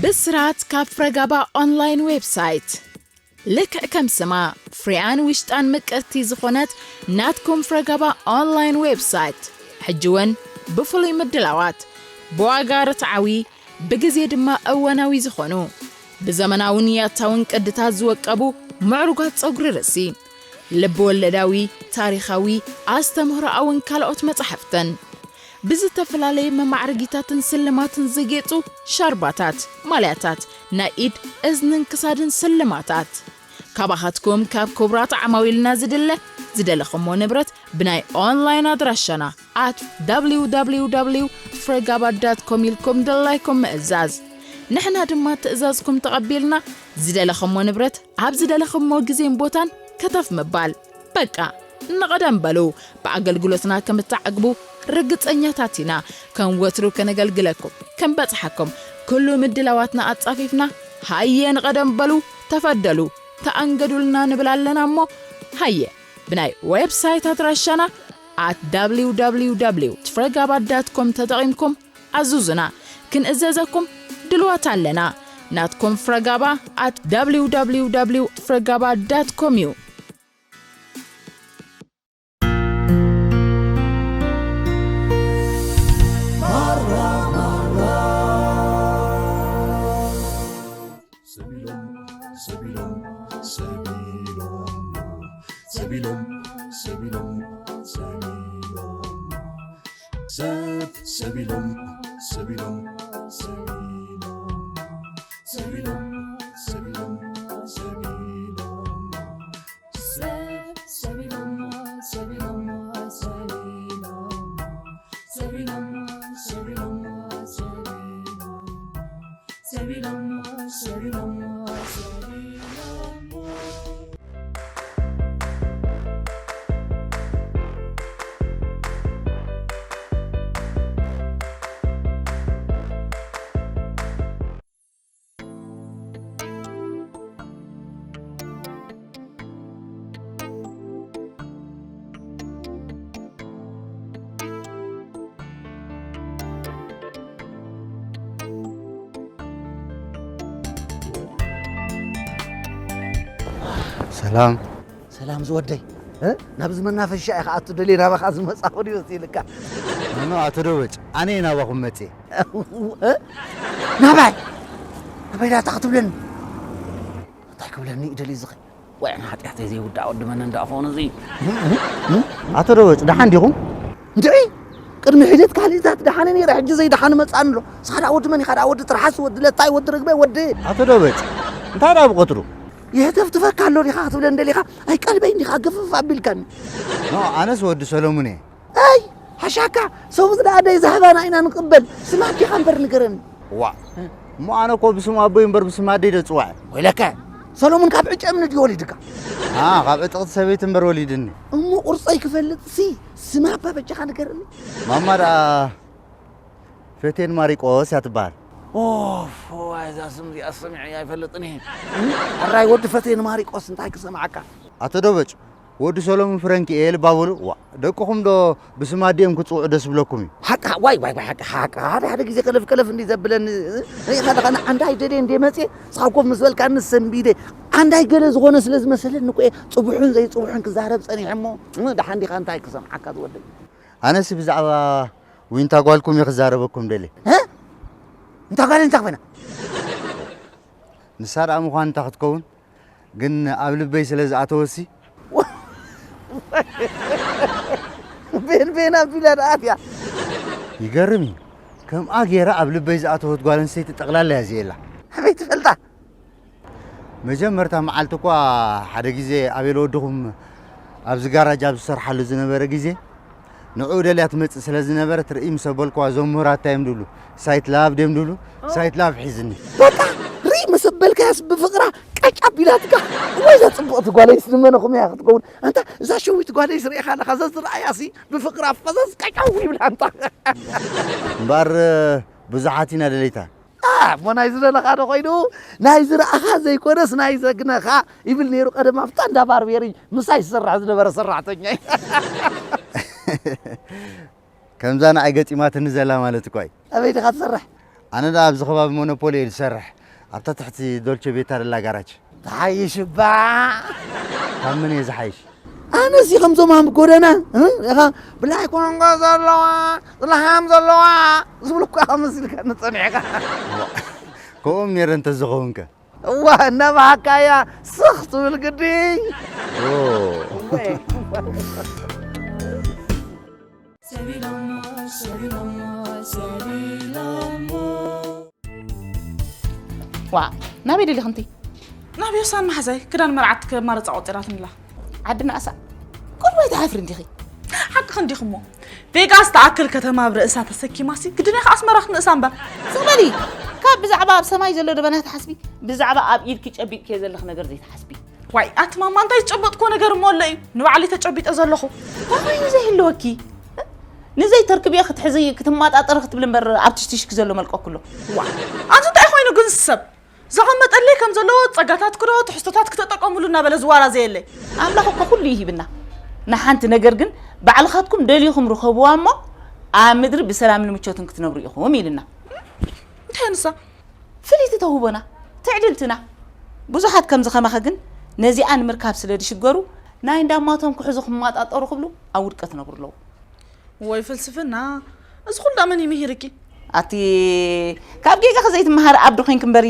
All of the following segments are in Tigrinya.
ብስራት ካብ ፍረጋባ ኦንላይን ዌብሳይት። ልክዕ ከም ስማ፣ ፍሪያን ውሽጣን ምቅርቲ ዝኾነት ናትኩም ፍረጋባ ኦንላይን ዌብሳይት፣ ሕጂ እውን ብፍሉይ ምድላዋት፣ ብዋጋ ርትዓዊ፣ ብግዜ ድማ እዋናዊ ዝኾኑ፣ ብዘመናውን ያታውን ቅድታት ዝወቀቡ ምዕሩጋት ጸጉሪ ርእሲ፣ ልብ ወለዳዊ፣ ታሪኻዊ፣ ኣስተምህሮኣውን ካልኦት መጻሕፍትን፣ ብዝተፈላለየ መማዕረጊታትን ስልማትን ዝጌጹ ሻርባታት፣ ማልያታት፣ ናይ ኢድ፣ እዝንን ክሳድን ስልማታት። ካባኻትኩም ካብ ክቡራት ዓማዊልና ዝድለ ዝደለኹሞ ንብረት ብናይ ኦንላይን ኣድራሻና at www ፍረጋባ ዳት ኮም ኢልኩም ድላይኩም ምእዛዝ። ንሕና ድማ ትእዛዝኩም ተቐቢልና ዝደለኹሞ ንብረት ኣብ ዝደለኹሞ ግዜን ቦታን ከተፍ ምባል። በቃ ንቐደም በሉ፣ ብኣገልግሎትና ከም እትዓግቡ ርግጸኛታት ኢና። ከም ወትሩ ከነገልግለኩም፣ ከም በጽሓኩም፣ ኩሉ ምድላዋትና ኣጻፊፍና፣ ሃየ ንቐደም በሉ፣ ተፈደሉ፣ ተኣንገዱልና ንብል ኣለና እሞ፣ ሃየ ብናይ ዌብሳይት ኣድራሻና at www ፍረጋባ ዳት ኮም ተጠቒምኩም ኣዙዙና፣ ክንእዘዘኩም ድልዋት ኣለና። ናትኩም ፍረጋባ at www ፍረጋባ ዳት ኮም እዩ። ሰላም። ሰላም ዝወደይ፣ እ? ናብዚ መናፈሻ ኢኻ ኣቱ ደልየ ናባኻ ዝመጻኹ ድዩ መሲልካ? ኖ፣ ኣቶ ደበጭ፣ ኣነ እየ ናባኹም መጽየ። እ? ናባይ? ናባይ ዳታ ክትብለኒ? እንታይ ክብለኒ እዩ ደልዩ ዝኸ? ወይ፣ ንሓጢኣተይ ዘይውዳእ ወዲ መን እንዳኾነ እዚ? ኣቶ ደበጭ፣ ደሓን ዲኹም? እንድዒ፣ ቅድሚ ሒደት ካልኢታት ደሓነ ነይረ፣ ሕጂ ዘይደሓን መጻኒ ኣሎ። ንስኻ ደኣ ወዲ መን ኢኻ ደኣ? ወዲ ትርሓስ፣ ወዲ ለታይ፣ ወዲ ርግበ፣ ወዲ ኣቶ ደበጭ፣ እንታይ ደኣ ብቐትሩ? የህተፍትፈካ ኣሎ ዲኻ ክትብለኒ ደሊኻ? ኣይ፣ ቀልበይ እንዲኻ ገፍፍ ኣቢልካኒ። ኖ፣ ኣነስ ወዲ ሰለሙን እየ። ኣይ፣ ሓሻካ፣ ሰሙዝ ደኣ ደይ ዛህባና ኢና ንቕበል። ስማ ኣዴኻ እምበር ንገረኒ። ዋእ፣ እሞ ኣነ እኮ ብስም ኣቦይ እምበር ብስም ኣደይ ዶ ጽዋዕ? ወይለከ፣ ሰሎሙን ካብ ዕጨ እምኒ ድዩ ወሊድካ? ኣ፣ ካብ ዕጥቕቲ ሰበይቲ እምበር ወሊድኒ። እሞ ቁርጸይ ክፈልጥሲ፣ ስም ኣባ በጃኻ ንገረኒ። ማማ ደኣ ፈቴን ማሪቆስ እያ ትበሃል። ኦፍ፣ ዋይ፣ እዛ ስም እዚኣ ሰሚዐያ ኣይፈልጥን እየ። ሕራይ ወዲ ፈቴን ማሪቆስ እንታይ ክሰምዓካ? ኣቶ ደበጭ፣ ወዲ ሰሎሙን ፍረንኪ እየ ልባ በሉ። ዋ፣ ደቅኹም ዶ ብስም ኣዲኦም ክጽውዑ ደስ ብለኩም እዩ? ሓቃ፣ ዋይ፣ ዋይ፣ ዋይ፣ ሓቃ፣ ሓቃ። ሓደ፣ ሓደ ግዜ ከለፍ፣ ከለፍ እንዲ ዘብለኒ፣ እ? ሪኢኻ ኣለኻ፣ ን-፣ ኣንዳይ ደልየ እንደ መጽየ፣ ንስኻ ኮፍ ምስ በልካኒ ሰንቢደ። ኣንዳይ ገለ ዝኾነ ስለ ዝመሰለኒ እኮ እየ፣ ጽቡሕን ዘይጽቡሕን ክዛረብ ጸኒሐ እሞ፣ እ፣ ደሓን ዲኻ እንታይ ክሰምዓካ ዝወደይ? ኣነሲ ብዛዕባ ዊንታ ጓልኩም እየ ክዛረበኩም ደልየ። እ? እንታ ጓል እንታይ ኮይና? ንሳ ደኣ ምዃን እንታ ክትከውን፣ ግን ኣብ ልበይ ስለ ዝኣተወሲ። ቤን ቤን ኣቢላ ደኣ ኣትያ። ይገርም እዩ። ከምኣ ገይራ ኣብ ልበይ ዝኣተወት ጓል ኣንስተይቲ ጠቕላላ እያ እዚኣ የላ። ኣበይ ትፈልጣ? መጀመርታ መዓልቲ እኳ ሓደ ግዜ ኣቤል ወድኹም ኣብዚ ጋራጅ ኣብ ዝሰርሓሉ ዝነበረ ግዜ፣ ንዕኡ ደልያ ትመጽእ ስለ ዝነበረት፣ ርእይ ምስ ኣበልኩዋ፣ እዞም ምሁራት እንታይ እዮም ድብሉ? ሳይት ላቭ ድዮም ድብሉ? ሳይት ላቭ ሒዝኒ። በቃ፣ ርእይ ምስ ኣበልካያስ ብፍቕራ ቀጭ ኣቢላትካ። ወይ እዛ ጽብቕቲ ጓለይስ ንመነኹም እያ ክትከውን? ኣንታ፣ እዛ ሸዊት ጓለይስ ርኢኻ ኣለኻ? እዛ ዝረኣያሲ ብፍቕራ ፈዘዝ ቀጨው ይብላ ኣንታ። እምበኣር፣ ብዙሓት ኢና ደለይታ። ኣ፣ እሞ ናይ ዝደለኻ ዶ ኮይኑ? ናይ ዝረኣኻ ዘይኮነስ ናይ ዘግነኻ ይብል ነይሩ ቀደም ኣብታ እንዳ ባርቤሪ ምሳይ ዝሰርሕ ዝነበረ ሰራሕተኛይ። ከምዛ ንዓይ ገጢማትኒ ዘላ ማለት እኳ እዩ። ኣበይ ዲኻ ትሰርሕ? ኣነ ደኣ ኣብዚ ከባቢ ሞኖፖሊ እየ ዝሰርሕ፣ ኣብታ ትሕቲ ዶልቸ ቤታ ደላ ጋራጅ። ትሓይሽ እባ። ካብ መን እየ ዝሓይሽ? ኣነሲ ከምዞም ኣብ ጎደና እ፣ ኢኻ ብላይ ኮንጎ ዘለዋ፣ ዝለሃም ዘለዋ ዝብሉ እኳ መሲልካ ንጸኒሕካ። ከምኦም ነይረ እንተዝኸውን ከ? እዋ እናባሃካ እያ ስኽ ትብል ግዲ። ኦ። ዋ ናበይ ደሊኽንቲ? ናብ ዮሳን መሓዛይ ክዳን መርዓት ከማርፃ ቆፂራትንላ። ዓዲ ናእሳ ቁርባይ ትሓፍሪ እንዲኺ። ሓቅኺ እንዲኽሞ ቬጋስ ትኣክል ከተማ ኣብ ርእሳ ተሰኪማሲ ግድን ኢኻ ኣስመራ ክትንእሳ እምበር። ስቕ በሊ። ካብ ብዛዕባ ኣብ ሰማይ ዘሎ ደበና ትሓስቢ፣ ብዛዕባ ኣብ ኢድኪ ጨቢጥክዮ ዘለኺ ነገር ዘይትሓስቢ። ዋይ ኣቲ ማማ እንታይ ዝጨበጥክዎ ነገር እሞ ኣሎ እዩ ንባዕለይ ተጨቢጠ ዘለኹ። እንታይ ኮይኑ ዘይህልወኪ? ንዘይተርክብዮ ክትሕዚ ክትመጣጠሪ ክትብሊ እምበር ኣብ ትሽትሽኪ ዘሎ መልቀኩ ኣሎ። ዋ ኣቲ እንታይ ኮይኑ ግን ሰብ ዘቐመጠለይ ከም ዘለዎ ጸጋታት ክዶ ትሕዝቶታት ክተጠቀሙሉ እናበለ ዝዋራ ዘየለይ። ኣምላኽ እኮ ኩሉ ይሂብና ንሓንቲ ነገር ግን ባዕልኻትኩም ደሊኹም ርከብዋ እሞ ኣብ ምድሪ ብሰላምን ምቾትን ክትነብሩ ኢኹም ኢልና። እንታይ ንሳ ፍልይቲ ተውህቦና ትዕድልትና። ብዙሓት ከምዚ ከማኸ ግን ነዚኣ ንምርካብ ስለ ዝሽገሩ ናይ እንዳማቶም ክሕዙ ክመጣጠሩ ክብሉ ኣብ ውድቀት ነብሩ ኣለዉ። ወይ ፍልስፍና እዚ ኩሉ መን ይምሂርኪ? ኣቲ ካብ ጌጋኺ ዘይትመሃሪ ኣብ ድኾይንኪ እምበሪ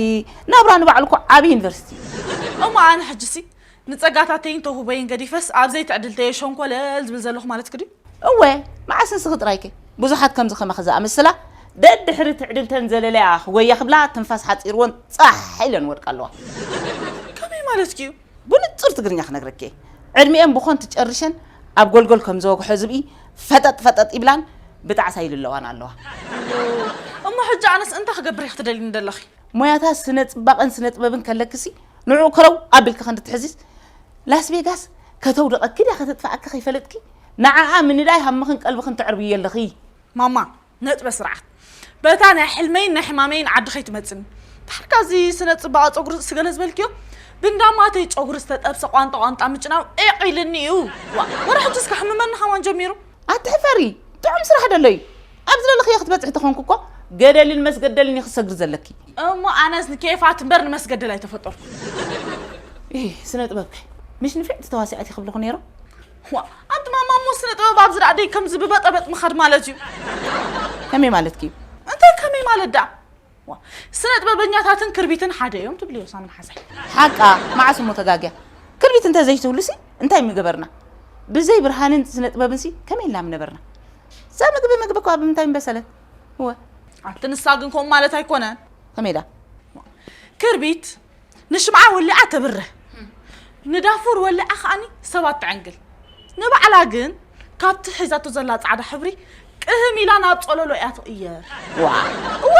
ናብራ ንባዕሉ እኮ ዓብዪ ዩኒቨርሲቲ። እሞ ኣነ ሕጅሲ ንጸጋታተይን ተውህቦይን ገዲፈስ ኣብ ዘይትዕድልተየ ሸንኮለል ዝብል ዘለኹ ማለትኪ ድዩ? እወ መዓስ ንስኺ ጥራይከ ብዙሓት ከምዚ ከማኺ ዝኣመሰላ ደድሕሪ ትዕድልተን ዘለለያ ክጎያ ክብላ ትንፋስ ሓፂርወን ፃሕ ኢለን ወድቃ ኣለዋ። ከመይ ማለትኪ እዩ? ብንጹር ትግርኛ ክነግረኪ እየ። ዕድሚኤን ብኾን ትጨርሸን ኣብ ጎልጎል ከም ዝወግሖ ዝብኢ ፈጠጥ ፈጠጥ ይብላን ብጣዕሳ ይልለዋን ኣለዋ። እሞ ሕጂ ኣነስ እንታይ ክገብር እየ ክትደልኒ ዘለኺ? ሞያታት ስነ ጽባቐን ስነ ጥበብን ከለክሲ ንዕኡ ከረው ኣቢልኪ ከንዲ ትሕዚስ ላስ ቬጋስ ከተውድቐኪ ድያ ከተጥፍኣኪ ከይፈለጥኪ ንዓኣ ምንዳይ ሃምኽን ቀልብኽን ተዕርብዮ ኣለኺ። ማማ ነጥበ ስርዓት በታ ናይ ሕልመይን ናይ ሕማመይን ዓዲ ከይትመፅኒ። ታሕርካ እዚ ስነ ፅባቐ ፀጉሪ ርእሲ ገለ ዝበልክዮ ብንዳማተይ ፀጉሪ ዝተጠብሰ ቋንጣ ቋንጣ ምጭናው ዒቕ ኢልኒ እዩ። ዋ ወረ ሕጂ እስከ ሕምመኒ ከማን ጀሚሩ። ኣትሕፈሪ ጥዑም ስራሕ ደሎ እዩ። ኣብ ዝደለኽዮ ክትበፅሒ ተኾንኩ እኮ ገደልን መስገደልን እዩ ክትሰግሪ ዘለኪ። እሞ ኣነስ ንኬፋት እምበር ንመስገደል ኣይተፈጠርኩ። ስነ ጥበብከ ምሽ ንፍዕቲ ተዋሲኣት ይኽብልኹ ነይሮም። ዋ ኣቲ ማማ እሞ ስነ ጥበብ ኣብዚ ደኣ ደይ ከምዚ ብበጠበጥ ምኻድ ማለት እዩ። ከመይ ማለትኪ እዩ? እንታይ ከመይ ማለት ደኣ? ዋ ስነ ጥበበኛታትን ክርቢትን ሓደ እዮም ትብልዮ ሳምን ሓሳይ። ሓቃ መዓስ እሞ ተጋግያ? ክርቢት እንተ ዘይትህሉሲ እንታይ ምገበርና? ብዘይ ብርሃንን ስነ ጥበብንሲ ከመይ ኢልና ምነበርና? እዛ ምግቢ ምግቢ እኳ ብምንታይ ምበሰለት? እወ ኣቲ ንሳ ግን ከምኡ ማለት ኣይኮነን። ከመይ ዳ? ክርቢት ንሽምዓ ወሊዓ ተብርህ ንዳፉር ወሊዓ ከዓኒ ሰባት ተዕንግል ንባዕላ ግን ካብቲ ሒዛቶ ዘላ ጻዕዳ ሕብሪ ቅህም ኢላ ናብ ጸለሎ እያ ትቕየር። ዋ እወ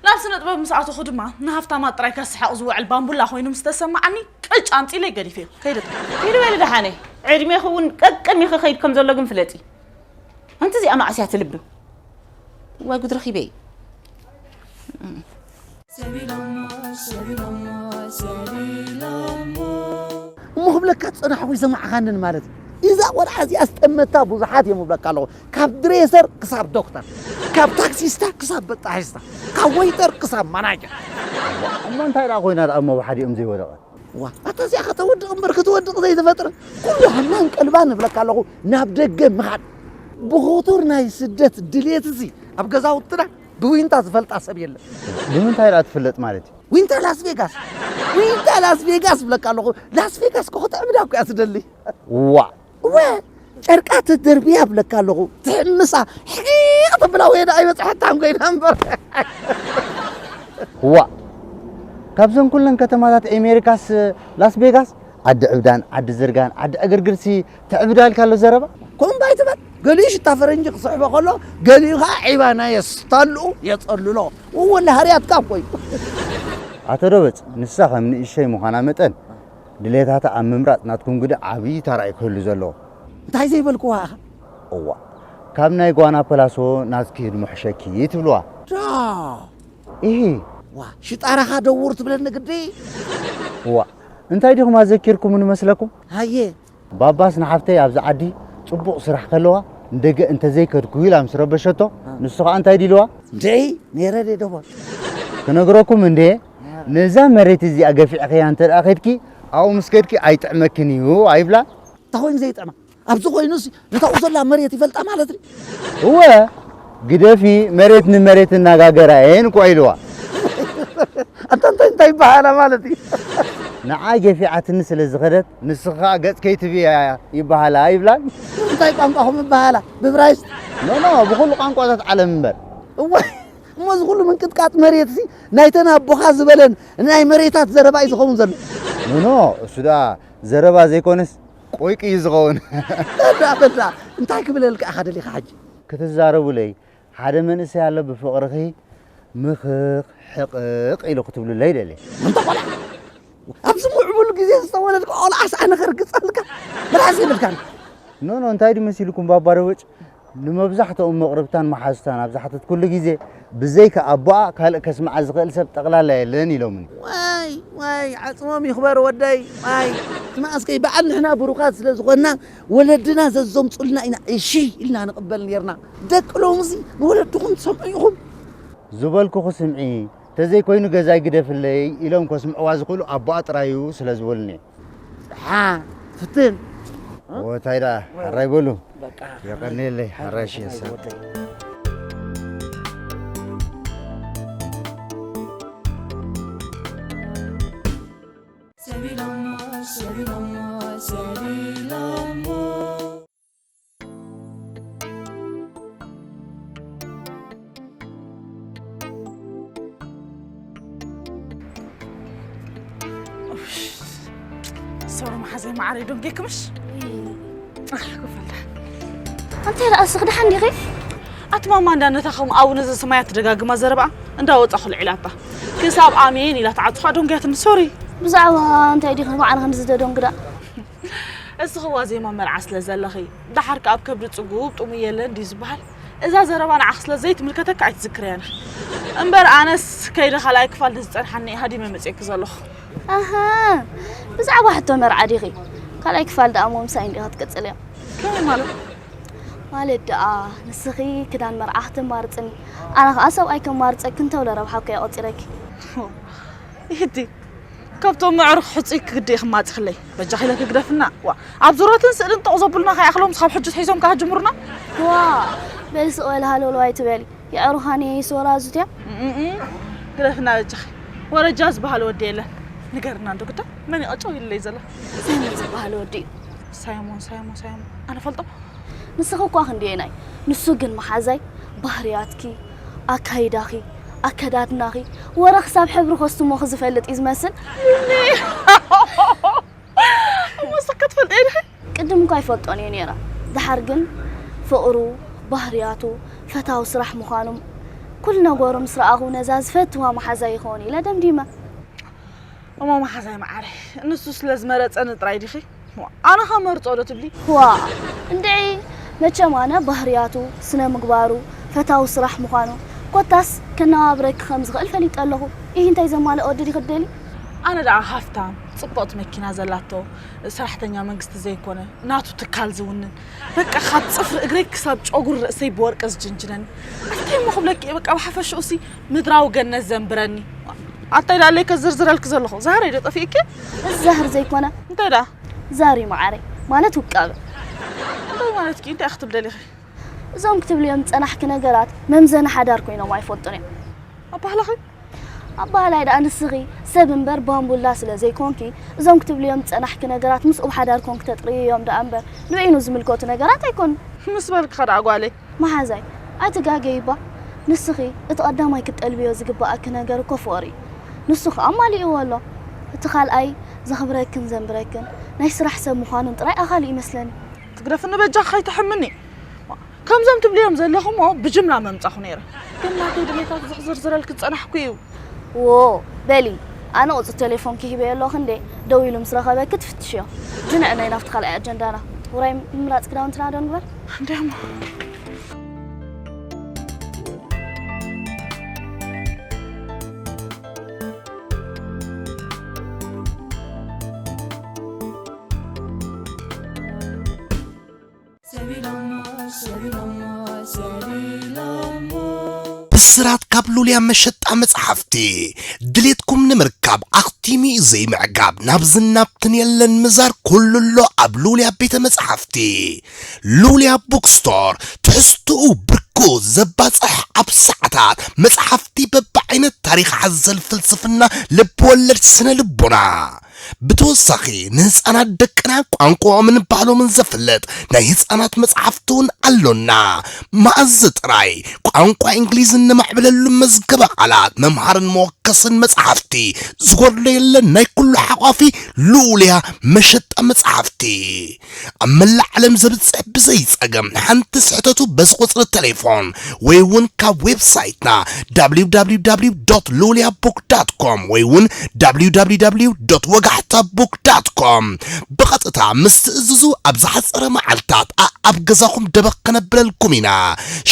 ናብ ስነ ጥበብ ምስ ኣተኹ ድማ ንሃፍታማት ጥራይ ከስሕቕ ዝውዕል ባምቡላ ኮይኑ ምስ ተሰማዓኒ ቅጭ ኣምጺለይ ገዲፈዮ ከይደ ጥራይ። ኪዲ በሊ ደሓነ ዕድሜኺ እውን ቀቅድሚኺ ከይድ ከም ዘሎ ግን ፍለጢ። ኣንቲ እዚኣ መዓስ እያ ትልብም? ዋይ ጉድ ረኺበ እየ። እሞ ክብለካ ዝጸናሕኩ ይሰማዕኻንን ማለት እዩ። እዛ ቆልዓ እዚኣ ዝጠመታ ብዙሓት እዮም እብለካ ኣለኹ። ካብ ድሬሰር ክሳብ ዶክተር፣ ካብ ታክሲስታ ክሳብ በጣሒስታ፣ ካብ ወይተር ክሳብ ማናጀር። እሞ እንታይ ደኣ ኮይና ደኣ እሞ ብሓዲኦም ዘይወደቐት? ዋ ኣታ እዚኣ ከተወድቕ እምበር ክትወድቕ ዘይትፈጥር ኩሉ ሃማን ቀልባን እብለካ ኣለኹ ናብ ደገ ምኻድ ብኽቱር ናይ ስደት ድልየት እዚ ኣብ ገዛውትና ብዊንታ ዝፈልጣ ሰብ የለን። ብምንታይ ደኣ ትፍለጥ ማለት እዩ? ዊንታ ላስ ቬጋስ ዊንታ ላስ ቬጋስ እብለካ ኣለኹ። ላስ ቬጋስ እኮ ክትዕብዳ እኮ እያ ትደሊ። ዋ እወ ጨርቃ ተደርብያ እብለካ ኣለኹ ትሕምሳ ሕቂቕ ተብላ ወየዳ ኣይበፅሐታን ኮይና እምበር ዋ ካብዘን ኩለን ከተማታት ኤሜሪካስ ላስ ቬጋስ ዓዲ ዕብዳን ዓዲ ዝርጋን ዓዲ ዕግርግርሲ ትዕብዳ ኢልካ ኣሎ ዘረባ ከምኡ እምባ ኣይትበል ገሊኡ ሽታ ፈረንጂ ክስሕቦ ከሎ ገሊኡ ከዓ ዒባ ናይ የስታልኡ የፀልሎ እወ ናህርያትካ እኮ እዩ ኣቶ ደበፅ ንሳ ከም ንእሸይ ምዃና መጠን ድሌታታ ኣብ ምምራፅ ናትኩም ግደ ዓብዪ ተራ እዩ ክህሉ ዘለዎ። እንታይ ዘይበልክዋ ኢኻ? እዋ ካብ ናይ ጓና ፐላሶ ናትኪ ድምሕሸኪ ትብልዋ። ዳ ኢሂ ዋ ሽጣራኻ ደውር ትብለኒ ግዲ። እዋ እንታይ ዲኹም ኣዘኪርኩምኒ መስለኩም? ሃየ ባባስ ንሓፍተይ ኣብዚ ዓዲ ፅቡቕ ስራሕ ከለዋ እንደገ እንተዘይከድኩ ኢላ ምስ ረበሸቶ፣ ንሱ ኸዓ እንታይ ዲልዋ? ደይ ነይረ ደይ ደቦ። ክነግረኩም እንዴ፣ ነዛ መሬት እዚኣ ገፊዕኽያ እንተ ደኣ ኸድኪ፣ ኣብኡ ምስ ከድኪ ኣይጥዕመክን እዩ ኣይብላ? እንታይ ኮይኑ ዘይጥዕማ? ኣብዚ ኮይኑስ ነታኡ ዘላ መሬት ይፈልጣ ማለት ድዩ? እወ፣ ግደፊ፣ መሬት ንመሬት እናጋገራ እየን እኮ ኢልዋ። ኣንታ እንታይ እንታይ ይበሃላ ማለት እዩ? ንዓ ገፊዓትኒ ስለ ዝኸደት፣ ንስኻ ገጽ ከይትብያ ይበሃላ ይብላን። እንታይ ቋንቋኹም ይበሃላ? ብብራይስ? ኖ፣ ኖ፣ ብኹሉ ቋንቋታት ዓለም እምበር። እወ፣ እሞ እዚ ኩሉ ምንቅጥቃጥ መሬት እዚ ናይተን ኣቦኻ ዝበለን ናይ መሬታት ዘረባ እዩ ዝኸውን ዘሎ። ኖ፣ ኖ፣ እሱ ደኣ ዘረባ ዘይኮነስ ቆይቂ እዩ ዝኸውን። በዳ፣ በዳ፣ እንታይ ክብለልካ ኢኻ ደሊኻ ሕጂ? ክትዛረቡለይ፣ ሓደ መንእሰይ ኣሎ ብፍቕርኺ ምኽኽ ሕቕቕ ኢሉ ክትብሉለይ ደልየ። ኣንታ ቆልዓ፣ ኣብዚ ምዕቡል ግዜ ዝተወለድካ ቆልዓስ ኣነ ከርግጸልካ መልሓስ የብልካን። ኖ፣ ኖ፣ እንታይ ድዩ መሲልኩም ባባ ደበጭ? ንመብዛሕትኦም መቕርብታን መሓዙታን ኣብ ዝሓተትኩሉ ግዜ፣ ብዘይካ ኣቦኣ ካልእ ከስምዓ ዝኽእል ሰብ ጠቕላላ የለን ኢሎምኒ። ዋይ፣ ዋይ፣ ዓጽሞም ይኽበር ወደይ፣ ዋይ። እቲ መኣስከይ በዓል ንሕና ብሩኻት ስለ ዝኾንና፣ ወለድና ዘዘምጹልና ኢና እሺ ኢልና ንቕበል ኔርና። ደቂ ሎምሲ ንወለድኹም ትሰምዑ ኢኹም። ዝበልኩኺ ስምዒ፣ ተዘይኮይኑ ገዛይ ግደፍለይ ኢሎም ከስምዕዋ ዝኽእሉ ኣቦኣ ጥራይ እዩ ስለ ዝበሉኒ። ደሓ፣ ፍትን። ኦ፣ እንታይ ደኣ፣ ሕራይ በሉ። በቃ። የቐንየለይ፣ ሕራይ ሽየሳ። ሶሪ መሓዘይ መዓረይ፣ ዶንጌ ክምሽ። ኣህ፣ ክፈልዳ። ኣንታይ ደኣ እስኺ ደሓን ዲኺ? ኣቲ ማማ እንዳ ነታ ከም ኣቡነ ዘሰማያት ትደጋግማ ዘረባኣ እንዳ ወጻኹ ልዒላታ። ክሳብ ኣሜን ኢላ ትዓጽፋ ዶንጌያትኒ፣ ሶሪ። ብዛዕባ እንታይ ዲኺ ንባዕልኺ ንዝደዶንግዳ? እስኺ ዋዜማ መርዓ ስለ ዘለኺ፣ ደሓር ከኣ ኣብ ከብዲ ጽጉብ ጥሙይ የለን ድዩ ዝበሃል? እዛ ዘረባ ንዓኺ ስለ ዘይትምልከተኪ ኣይትዝክርያን። እምበር ኣነስ ከይደ ካልኣይ ክፋል ንዝጸንሓኒ እየ ሃዲመ መጺኤኪ ዘለኹ። ኣሃ፣ ብዛዕባ ሕቶ መርዓ ዲኺ? ካልኣይ ክፋል ደኣ እሞ ምሳይ እንዲኻ ትቅጽልዮ። ከመይ ማለት? ማለት ደኣ ንስኺ ክዳን መርዓ ክተማርጽኒ፣ ኣነ ኸኣ ሰብኣይ ከማርጸኪ እንተብለ ረብሓ እኮ እየ ቆጺረኪ። ይህዲ፣ ካብቶም መዕርኽ ሕጹይ ክግዲ ኢኺ ማጽኽለይ። በጃኺ ኢለ ክግደፍና። ዋ፣ ኣብ ዙረትን ስእልን ጠቕ ዘብሉና ከይኣኽሎም ስኻብ ሕጂ ትሒዞም ከኣ ጅምሩና። ዋ፣ በሊ ስቕ በሊ ሃለውለው ኣይትበሊ። የዕሩኻን እየ ይስወራ ዙትያ። እም፣ ግደፍና በጃኺ። ወረጃ ዝበሃል ወዲ የለን። ንገርና እንዶ ግዳ፣ መን እዩ ቀጨው ኢልለይ ዘሎ? ሳይሞን ዝበሃል ወዲ እዩ። ሳይሞን፣ ሳይሞን፣ ሳይሞን። ኣነ ፈልጦ? ንስኺ እኳ ክንደየናይ፣ ንሱ ግን መሓዛይ፣ ባህርያትኪ፣ ኣካይዳኺ፣ ኣከዳድናኺ፣ ወረ ክሳብ ሕብሪ ኮስትሞኺ ዝፈልጥ እዩ ዝመስል። እሞ ንስኺ ከ ትፈልጥዮ ዲኺ? ቅድም እኳ ኣይፈልጦን እየ ነይረ። ደሓር ግን ፍቕሩ፣ ባህርያቱ፣ ፈታዊ ስራሕ ምዃኑ፣ ኩሉ ነገሩ ምስ ረኣኹ፣ ነዛ ዝፈትዋ መሓዛይ ይኸውን ኢለ ደምዲመ። እሞ መሓዛይ መዓረይ፣ ንሱ ስለ ዝመረጸኒ ጥራይ ዲኺ? ኣነ ኸመርጾ ዶ ትብሊ? ዋእ፣ እንድዒ፣ መቸም ኣነ ባህርያቱ፣ ስነ ምግባሩ፣ ፈታዊ ስራሕ ምዃኑ፣ ኮታስ ከነባብረኪ ከም ዝኽእል ፈሊጠ ኣለኹ። ኢሂ፣ እንታይ ዘማልእ ወዲ ዲኺ ትደልዪ? ኣነ ደኣ ሃፍታም፣ ጽብቕቲ መኪና ዘላቶ፣ ሰራሕተኛ መንግስቲ ዘይኮነ፣ ናቱ ትካል ዝውንን፣ በቃ ካብ ጽፍሪ እግረይ ክሳብ ጨጉሪ ርእሰይ ብወርቂ ዝጅንጅነኒ። እንታይ እሞ ክብለኪ እየ፣ በቃ ብሓፈሽኡሲ ምድራዊ ገነት ዘንብረኒ። ኣታይ ደኣለይ ከዝርዝረልኪ ዘለኹ፣ ዛህረይ ዶ ጠፊእኪ? እዚ ዛህር ዘይኮነ። እንታይ ደኣ? ዛሪ መዓረይ፣ ማለት ውቃበ። እንታይ ማለትኪ? እንታይ ክትብሊ ደሊኺ? እዞም ክትብልዮም ዝጸናሕኪ ነገራት መምዘኒ ሓዳር ኮይኖም ኣይፈልጡን እዮም። ኣባህላኺ? ኣባህላይ ደኣ ንስኺ ሰብ እምበር ባምቡላ ስለ ዘይኮንኪ፣ እዞም ክትብልዮም ዝጸናሕኪ ነገራት ምስ ኡብ ሓዳር ኮንኪ ተጥርይዮም ደኣ እምበር ንበይኑ ዝምልከቱ ነገራት ኣይኮኑን። ምስ በልኪ ኸ ደኣ ጓለይ? መሓዛይ፣ ኣይትጋገይባ። ንስኺ እቲ ቀዳማይ ክትጠልብዮ ዝግበኣኪ ነገር እኮ ፍቕሪ እዩ። ንሱ ኸኣ ኣማሊእዎ ኣሎ። እቲ ካልኣይ ዘኽብረክን ዘንብረክን ናይ ስራሕ ሰብ ምዃኑን ጥራይ ኣኻሊ ይመስለኒ። ትግደፍኒ በጃኺ ከይትሕምኒ። ከምዞም ትብልዮም ዘለኹሞ ብጅምላ መምጻኹ ነይረ። ግን ናተይ ድሌታት ዝሕዝርዝረልኪ ዝጸናሕኩ እዩ። ዎ፣ በሊ፣ ኣነ ቁጽሪ ቴሌፎንኪ ሂበዮ ኣለኹ እንዴ፣ ደዊሉ ምስ ረኸበኪ ትፍትሽዮ። ድንዕ ናይ ናብቲ ካልኣይ ኣጀንዳና። ውራይ ምምራጽ ክዳውንትና ዶ ንግበር? እንዴ እሞ። ብስራት ካብ ሉልያ መሸጣ መጽሓፍቲ። ድሌትኩም ንምርካብ ኣኽቲሙ እዩ ዘይምዕጋብ። ናብዝን ናብትን የለን ምዛር፣ ኩሉ ኣሎ ኣብ ሉልያ ቤተ መጽሓፍቲ። ሉልያ ቡክስቶር፣ ትሕዝትኡ ብርኩ ዘባጽሕ፣ ኣብ ሰዓታት መጽሓፍቲ በብዓይነት፣ ታሪኽ ሓዘል፣ ፍልስፍና፣ ልብ ወለድ፣ ስነ ልቦና። ብተወሳኺ ንህፃናት ደቅና ቋንቋኦምን ባህሎምን ዘፍልጥ ናይ ህፃናት መፅሓፍቲ እውን ኣሎና። መኣዝ ጥራይ ቋንቋ እንግሊዝ እነማዕብለሉ መዝገበ ቃላት፣ መምሃርን መወከስን መፅሓፍቲ፣ ዝጎድሎ የለን። ናይ ኩሉ ሓቋፊ ልኡልያ መሸጣ መፅሓፍቲ። ኣብ መላእ ዓለም ዘብፅሕ ብዘይ ፀገም ሓንቲ ስሕተቱ በዚ ቁፅሪ ቴሌፎን ወይ እውን ካብ ዌብሳይትና www.luliabook.com ወይ እውን www.ወጋሕታbook.com ብቐጥታ ምስ ትእዝዙ ኣብ ዝሓፀረ መዓልታት ኣኣብ ገዛኹም ደበኽ ከነብለልኩም ኢና።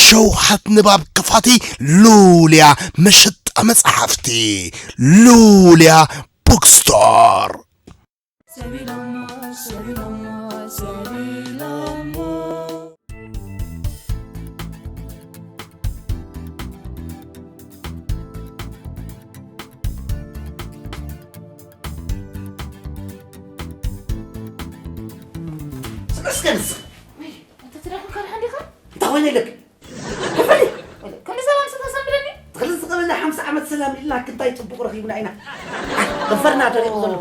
ሸውሃት ንባብ ክፋቲ ሉልያ መሸጣ መፅሓፍቲ ሉልያ ቡክስቶር። እስከ ንስኻ። ወይ፣ ኣንተ ትደኽም ካልሓን ዲኻ? እንታይ ኮይነ ኢለኪ? ክፈሊ። ወለ፣ ከምዚ ሰላም ስታ ሰምብለኒ? ትኽሊ ዝቐበለ ሓምሳ ዓመት ሰላም ኢልና ክንታይ ጽቡቕ ረኺብና ኢና። ከንፈርና ደሪቑ ዘሎ።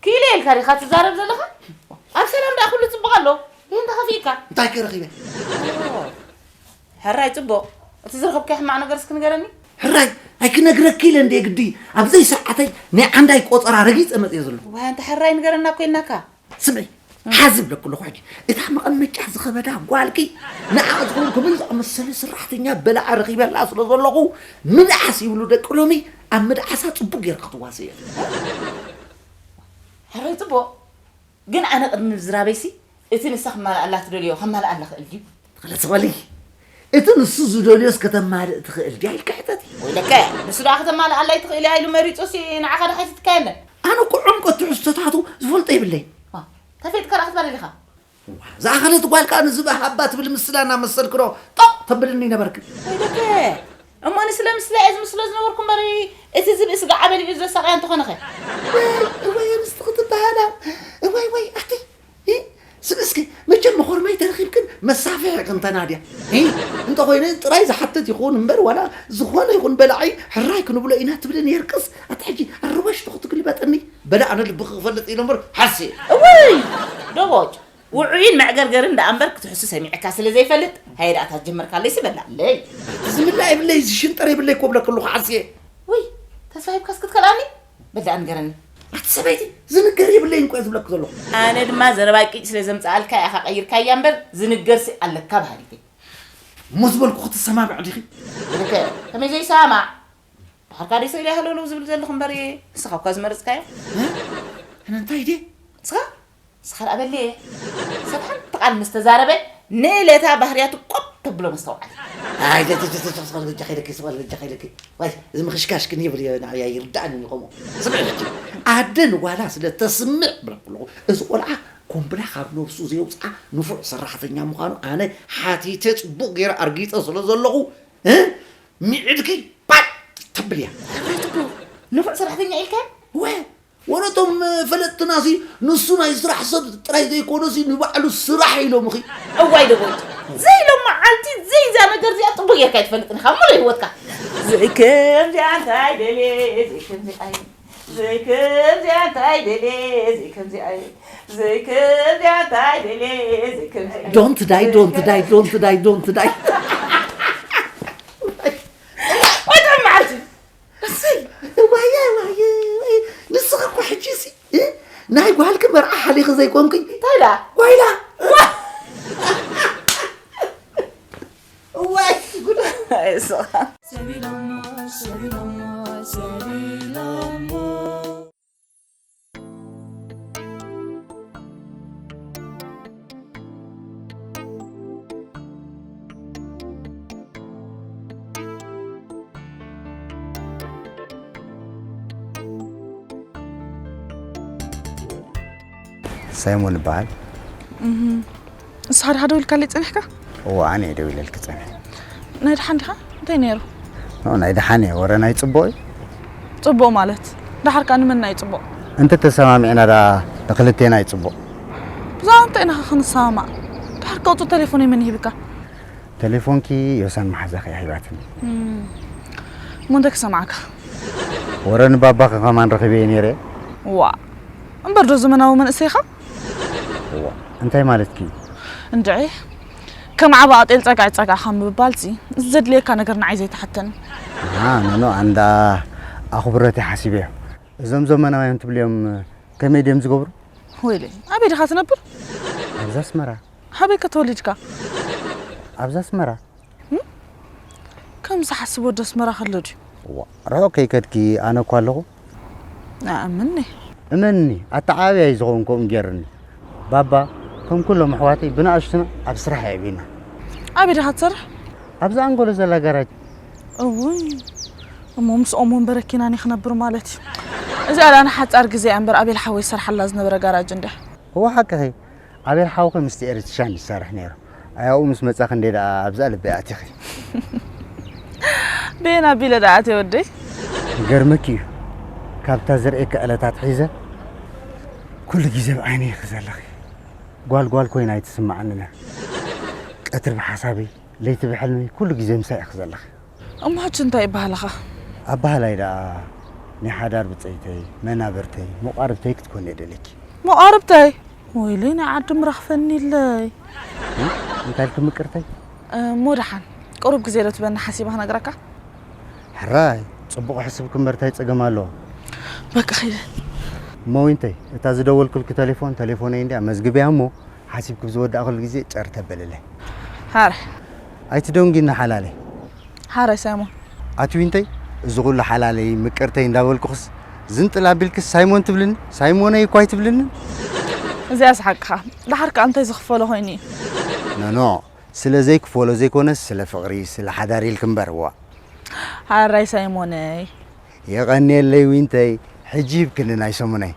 ክኢለ ኢልካ ዲኻ ትዛረብ ዘለኻ? ኣብ ሰላም ደኣ ኩሉ ጽቡቕ ኣሎ። ይህ እንተ ኸፊእካ? እንታይ ከ ረኺበ? ሕራይ ጽቡቕ። እቲ ዝረኸብካዮ ሕማቕ ነገር እስኪ ንገረኒ። ሕራይ ኣይክነግረኪ ኢለ እንደ ግዲ ኣብ ዘይሰዓተይ ናይ ዓንዳይ ቆጸራ ረጊጸ መጽየ ዘሎ። ዋይ ኣንተ ሕራይ ንገረና እኮ ኢልናካ። ስምዒ ሓዚ ብለኩ ኣለኹ ሕጂ እታ መቐመጫ ዝኸበዳ ጓልኪ ንዓ ዝኾን ክብል ዝኣመሰለ ስራሕተኛ በላዓ ረኺበላ ስለ ዘለኹ ምድዓስ ይብሉ ደቂ ሎሚ ኣብ ምድዓሳ ጽቡቅ ጌርካ ክትዋሰ እየ። ሕራይ ጽቡቅ ግን ኣነ ቅድሚ ምዝራበይሲ እቲ ንሳ ክማልኣላ ትደልዮ ከማልኣላ ክእል ድዩ? ተኸለስ በሊ እቲ ንሱ ዝደልዮስ ከተማልእ ትኽእል ድያ ኢልካ ሕተት። ወይለከ ንሱ ደኣ ከተማልኣላ ኣይትኽእል እያ ኢሉ መሪጹሲ ንዓኻ ዶ ሓቲትካ የለን? ኣነ እኮ ዕምቆት ትሕዝቶታቱ ዝፈልጦ የብለይን። ተፈይጥካ ደኣ ክትበሃል ኢኻ። ዝኣኸለት ጓል ከኣ ንዝብኢ ሃባ ትብል ምስላ እናመሰልኪ ዶ ጠቕ ተብልኒ ነበርኪ። ወይለከ እሞ ንስለ ምስላ እየ ዝምስሎ ዝነበርኩ እምበር እቲ ዝብኢ ስጋዓ በሊዑ ዘሳቕያ እንተኾነኸ። እወይ ኣንስቲ ክትበሃላ እወይ ወይ ኣቲ ስብ እስኪ መቸም መኾርማይ ተረኺብክን መሳፍሒ ክንተናድያ እንተኾይነ ጥራይ ዝሓትት ይኹን እምበር ዋላ ዝኾነ ይኹን በላዒ ሕራይ ክንብሎ ኢና ትብሊ ነይርክስ ኣቲ ሕጂ ኣርበሽቲ ክትግልበጠኒ በላ ኣነ ልብኺ ክፈልጥ ኢለ እምበር ሓስየ እወይ ደቦጭ ውዑይን መዕገርገርን ደኣ እምበር ክትሕሱ ሰሚዕካ ስለ ዘይፈልጥ ሃየ ደኣ እታ ዝጀመርካለይሲ በላዕለይ ዝምላእ የብለይ ዝሽንጠር የብለይ ኮብለክሉ ክሓስየ ውይ ተስፋ ሂብካስ ክትከልኣኒ በል ደኣ ንገረኒ ኣቲ ሰበይቲ ዝንገር የብለይን እኮ ዝብለክ ዘለኹ ኣነ ድማ ዘረባይ ቂጭ ስለ ዘምፅኣልካ ኢኻ ቀይርካያ እምበር ዝንገርሲ ኣለካ በሃሊት እየ እሞ ዝበልኩ ክትሰማምዕ ዲኺ ብልክዕ ከመይ ዘይሰማማዕ ድሓርካ ደይ ስእለ ሃለውለው ዝብል ዘለኹ እምበር ንስኻ እኳ ዝመረፅካዮ ኣነ እንታይ ድየ ንስኻ ንስኻ ደኣ በሊ እየ ሰብ ሓንቲ ቃል ምስ ተዛረበ ንእለታ ባህርያቱ ቆብ ተብሎ መስተውዓል ኣይ በጃ ከይለኪ ስቕ በል በጃ ከይለኪ ዋይ እዚ ምኽሽካሽ ግን ይብል እየ ንዓይ ኣይርድኣንን እዩ ከምኡ ስምዒ ሕጂ ኣደ ንጓላ ስለ ተስምዕ ብለኩ ኣለኹ እዚ ቆልዓ ኮምብላ ካብ ነብሱ ዘየውፅኣ ንፉዕ ሰራሕተኛ ምዃኑ ኣነ ሓቲተ ፅቡቕ ገይረ ኣርጊፀ ስለ ዘለኹ እ ሚዕድኪ ፓጥ ተብል እያ ንፉዕ ሰራሕተኛ ኢልካ ወ ወረቶም ፈለጥትናሲ ንሱ ናይ ስራሕ ሰብ ጥራይ ዘይኮነሲ ንባዕሉ ስራሕ ኢሎምኺ እዋይ ደቦጭ ዘይሎም መዓልቲ ዘይዛ ነገር እዚኣ ጥቡቅ ጌርካ ይትፈልጥን ኢኻ ሙሉ ህይወትካ ዘይከምዚኣ እንታይ ደልየ ዘይከምዚኣ ዘይከምዚኣ እንታይ ደልየ ዘይከምዚኣ ዘይከምዚኣ እንታይ ደልየ ዘይከምዚኣ Don't die, don't die, don't die, don't die. ወጥዑም መዓልቲ እሰይ ዋየ ዋየ ንስኺ እኮ ሕጂሲ ናይ ጓልኪ መርዓ ሓሊኺ ዘይኮንኪ እንታይ ደኣ ጓይላ እዋይ ጉድ ሰቢሎሞ ሰቢሎሞ ሰቢሎሞ ሳይሞን ይበሃል። ንስኻ ዶ ደዊልካለይ ጸኒሕካ? እዋ ኣነ እየ ደው ኢለልኪ ጸኒሐ። ናይ ደሓን ዲኻ? እንታይ ነይሩ? ኖ ናይ ደሓን እየ ወረ ናይ ጽቡቕ እዩ። ጽቡቕ ማለት? ደሓር ከኣ ንመን ናይ ጽቡቕ? እንተ ተሰማሚዕና ደኣ ንክልቴና እዩ ጽቡቕ። ብዛዕባ እንታይ ኢና ክንሰማማዕ? ደሓር ከውጽእ ቴሌፎን መን ይህብካ? ቴሌፎንኪ ዮሳን መሓዛኺ እያ ሂባትኒ። እሞ እንታይ ክሰምዓካ? ወረ ንባባኺ ከማን ረኺበዮ ነይረ። ዋ እምበር ዶ ዘመናዊ መንእሰይ ኢኻ? እዋ እንታይ ማለትኪ እዩ? እንድዒ ከም ዓባ ኣጤል ጸጋዕ ጸጋዕኻ ምብባልሲ ዘድልየካ ነገር ንዓይ ዘይተሓተኒ። ኖ ኖ ኣንዳ ኣኽብሮት ሓሲበዮ። እዞም ዘመናውያን ትብልዮም ከመይ ድዮም ዝገብሩ? ወይለይ ኣበይ ዲኻ ትነብር? ኣብዚ ኣስመራ። ኣበይ ከ ተወሊድካ? ኣብዚ ኣስመራ። ከም ዝሓስብ ወዲ ኣስመራ ከሎ ድዩ? ዋ ርሑቕ ከይከድኪ ኣነ እኳ ኣለኹ። ኣእምኒ። እመኒ ኣተዓባብያ እዩ ዝኸውን ከምኡ ገይርኒ። ባባ ከም ኩሎም ኣሕዋተይ ብንኣሽቱና ኣብ ስራሕ የዕቢና። ኣበይ ዲኻ ትሰርሕ? ኣብዚ ኣንጎሎ ዘላ ጋራጅ። እውይ እሞ ምስኦም እውን በረኪናኒ ክነብር ማለት እዩ። እዚኣ ደኣ ንሓጻር ግዜ እያ እምበር ኣቤል ሓወይ ዝሰርሓላ ዝነበረ ጋራጅ እንድያ። እዋ ሓቅኺ ኣቤል ሓውኺ ምስቲ ኤሪትሻን ይሰርሕ ነይሩ። ኣያኡ ምስ መጻ ክንደይ ደኣ ኣብዛ ልበይ ኣቲኺ። በየን ኣቢለ ደኣ ኣትየ ወደይ? ይገርመኪ እዩ ካብታ ዝርእየኪ ዕለታት ሒዘ ኩሉ ግዜ ብዓይነይ ኢኺ ዘለኺ። ጓል ጓል ኮይና ኣይትስምዓንን እያ። ቀትሪ ብሓሳበይ ለይቲ ብሕልመይ ኩሉ ግዜ ምሳይ ኢኺ ዘለኺ። እሞ ሕጂ እንታይ ይበሃልኻ? ኣበሃላይ ደኣ ናይ ሓዳር ብጸይተይ፣ መናብርተይ፣ መቋርብተይ ክትኮኒ እየ ደልየኪ። መቋርብተይ? ወይለይ ናይ ዓዲ ምረኽፈኒለይ። እንታይ ኢልኪ ምቅርተይ? እሞ ደሓን ቁሩብ ግዜ ዶ ትበኒ ሓሲበ ክነግረካ? ሕራይ ጽቡቕ ሕስብኪ እምበር እንታይ ጸገም ኣለዎ? በቃ ኸይደ። እሞ ዊንተይ እታ ዝደወልኩልኪ ተሌፎን ተሌፎነይ እንድያ መዝግብያ እሞ ሓሲብኪ ብዝወዳእክሉ ግዜ ጨር ተበልለይ። ሓራይ ኣይትደንጊኒ ሓላለይ። ሓራይ ሳይሞን። ኣቲ ዊንተይ እዚ ኩሉ ሓላለይ ምቅርተይ እንዳበልኩኽስ ዝንጥል ኣቢልክስ ሳይሞን ትብልኒ? ሳይሞነይ እኳ ኣይትብልንን? እዚኣስ ሓቅኻ። ደሓር ከኣ እንታይ ዝኽፈሎ ኮይኑ እዩ? ኖኖ ስለ ዘይክፈሎ ዘይኮነስ ስለ ፍቕሪ ስለ ሓዳር ኢልኪ እምበር ዋ። ሓራይ ሳይሞነይ። የቐንየለይ ዊንተይ ሕጂ ሂብክኒ ናይ ሰሙነይ።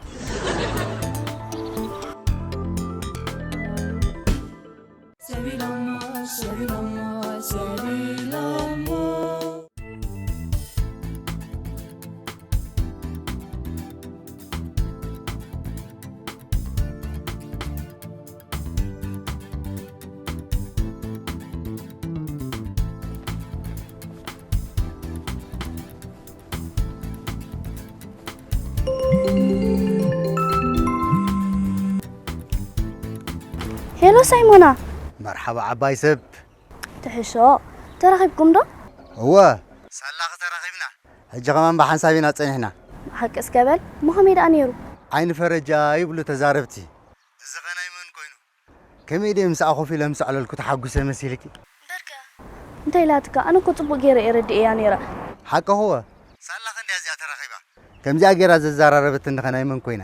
ሄሎ ሳይሞና። መርሓባ ዓባይ ሰብ። ትሕሾ። ተራኺብኩም ዶ? እወ። ሳላኺ ተራኺብና። ሕጂ ኸማን ብሓንሳብ ኢና ጸኒሕና። ሓቂ እስከ በል። እሞ ኸመይ ደኣ ነይሩ? ዓይኒ ፈረጃ ይብሉ ተዛረብቲ። እዚ ኸ ናይ መን ኮይኑ? ከመይ ድየ ምስኣ ኮፍ ኢለ ምስ ኣዕለልኩ ተሓጒሰ መሲልኪ? እምበርከ እንታይ ኢላትካ? ኣነ እኮ ጽቡቕ ገይረ እየ ረዲኤያ ነይረ። ሓቅኺ እወ። ሳላ ክንድያ እዚኣ ተራኺባ። ከምዚኣ ገይራ ዘዘራረበትኒ ኸ ናይ መን ኮይና?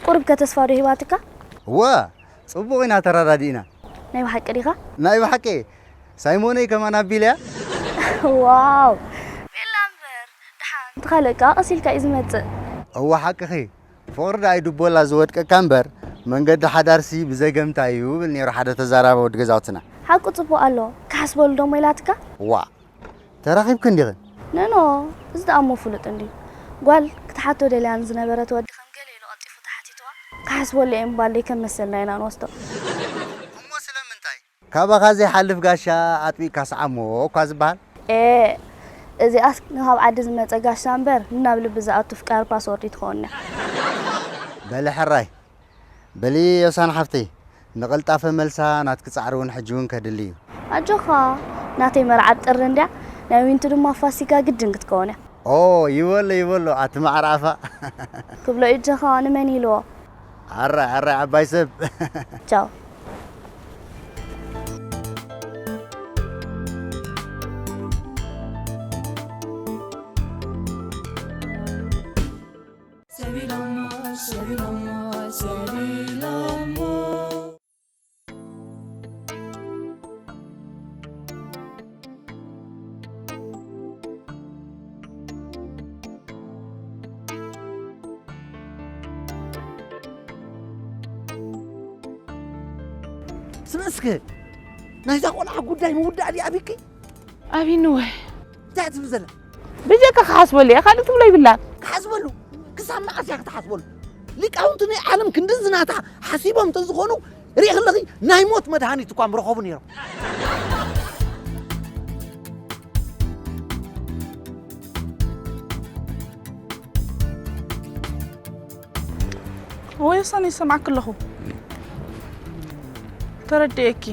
ቁሩብ ከ ተስፋ ዶ ሂባትካ? እወ፣ ጽቡቕ ኢና ተረዳዲእና። ናይ ብሓቂ ዲኻ? ናይ ብሓቂ። ሳይሞነይ ከማን ኣቢለያ። ዋው! ቤላ እምበር፣ ደሓን። እቲ ካልእ ከኣ ቀስ ኢልካ እዩ ዝመጽእ። እወ ሓቅኺ። ፍቕሪ ደኣ እዩ ድቦላ ዝወድቀካ እምበር፣ መንገዲ ሓዳርሲ ብዘገምታ እዩ ይብል ነይሩ ሓደ ተዛራቢ ወዲ ገዛውትና። ሓቁ ጽቡቕ ኣሎ። ክሓስበሉ ዶ እሞ ኢላትካ? ዋእ! ተራኺብክን ዲኽን? ኖኖ፣ እዚ ደኣ እሞ ፍሉጥ እንድዩ። ጓል ክትሓቶ ደልያ ንዝነበረት ወዲ ከም ገለ ኢሉ ቀልጢፉ ተሓቲትዋ። ክሓስበሉ እየ ምባል ደይ ከም መሰልና ኢና ንወስዶ። እሞ ስለምንታይ? ካባኻ ዘይሓልፍ ጋሻ ኣጥቢቕካ ስዓሞ እኳ ዝበሃል። ኤእ፣ እዚኣስ ንካብ ዓዲ ዝመጸ ጋሻ እምበር ንናብ ልቢ ዝኣቱ ፍቃር ፓስወርድ ኣይትኸውን እያ። በሊ ሕራይ። በሊ ዮሳን ሓፍተይ፣ ንቐልጣፈ መልሳ ናትኪ ጻዕሪ እውን ሕጂ እውን ከድሊ እዩ። ኣጆኻ፣ ናተይ መርዓ ኣብ ጥሪ እንድያ፣ ናይ ዊንቲ ድማ ኣብ ፋሲካ ግድን ክትከውን እያ። ኦ፣ ይበሎ ይበሎ፣ ኣቲ ማዕረ ኣፋ። ክብሎ እዩ ኣጆኻ፣ ንመን ኢልዎ? ኣራይ ኣራይ ዓባይ ሰብ። ቻው። ስምዕስከ ናይዛ ቆልዓ ጉዳይ ምውዳእ ድዩ ኣቢኪ? ኣቢኒ ወይ? እንታይ ትብል ዘላ? ብጀካ ክሓስበሉ እየ፣ ካልእ ትብሎ ይብላን። ክሓስበሉ? ክሳብ መዓስ እያ ክትሓስበሉ? ሊቃውንቲ ናይ ዓለም ክንድዚ ናታ ሓሲቦም እንተዝኾኑ፣ ርኢ ከለኺ ናይ ሞት መድሃኒት እኳ ምረኸቡ ነይሮም። ወይ ሰኒ ይሰማዕክ ኣለኹ። ተረድኤኪ።